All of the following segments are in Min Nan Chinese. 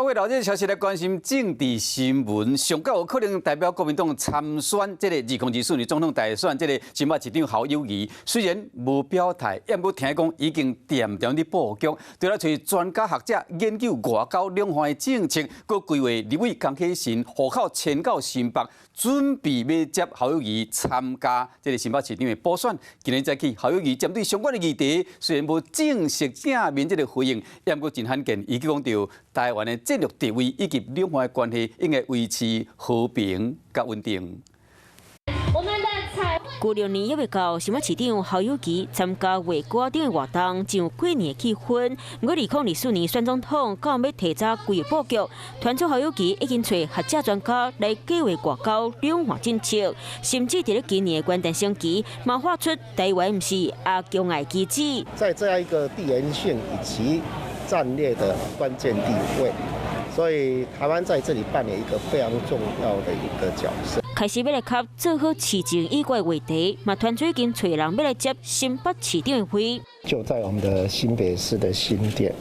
透過熱消息來關心政治新聞，上較有可能代表國民黨參選這個2024年總統大選，這個新北市長侯友宜，雖然無表態，毋過聽講已經恬恬佇布局，除了揣專家學者研究外交兩岸的政策，閣規劃立委江啟臣戶口遷到新北，準備欲接侯友宜參加這個新北市長的補選。今日早起，侯友宜針對相關的議題，雖然無正式正面這個回應，毋過真罕見，伊講著台灣的戰略地位以及兩岸的關係應該維持和平佮穩定。舊年猶未到，新北市長侯友宜參加畫粿仔的活動，真有過年的氣氛。毋過2024年選總統，到欲提早規劃布局，傳出侯友宜已經揣學者專家來計劃外交兩岸政策，甚至佇咧今年的元旦升旗，嘛畫出台灣毋是阿強的旗幟。在這樣一個地緣性以及戰略的關鍵地位，所以台灣在這裡扮演一個非常重要的一個角色。開始欲來較做好市政以外話題，嘛傳出已經揣人欲來接新北市長的位。就在我們的新北市的新店，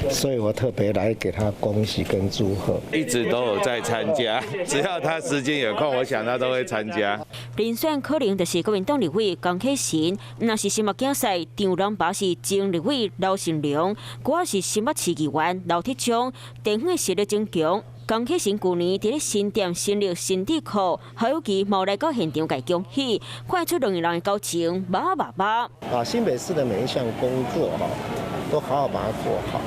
所以我特別來給他恭喜跟祝賀。一直都有在參加，只要他時間有空，我想他都會參加。人選可能就是國民黨立委江啟臣，若是新北競賽張人爸是前立委劉勝龍，閣是新北市議員劉鐵章，地方的實力增強。江啟臣舊年佇咧新店成立新智庫，侯友宜嘛來到現場共恭喜，看出兩个人的交情馬馬馬。把新北市的每一項工作哈，都好好把它做好，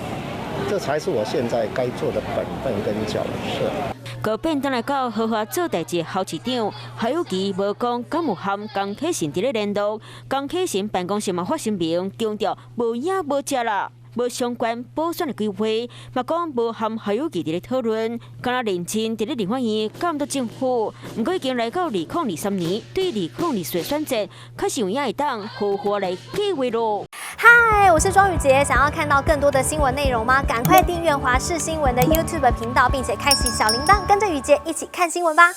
這才是我現在該做的本分跟角色。閣變轉來到豪華做代誌侯市長，侯友宜無講敢有和江啟臣佇咧聯絡，江啟臣辦公室嘛發聲明強調無影無跡啦。無相關補選的規劃，嘛講無和侯友宜佇咧討論，敢若認真佇咧立法院監督政府。毋過已經來到2023年，對2024選戰，確實有影會當好好來計劃囉。嗨，我是莊宇傑，想要看到更多的新聞內容嗎？趕快訂閱華視新聞的 YouTube 頻道，並且開啟小鈴鐺，跟着宇傑一起看新聞吧。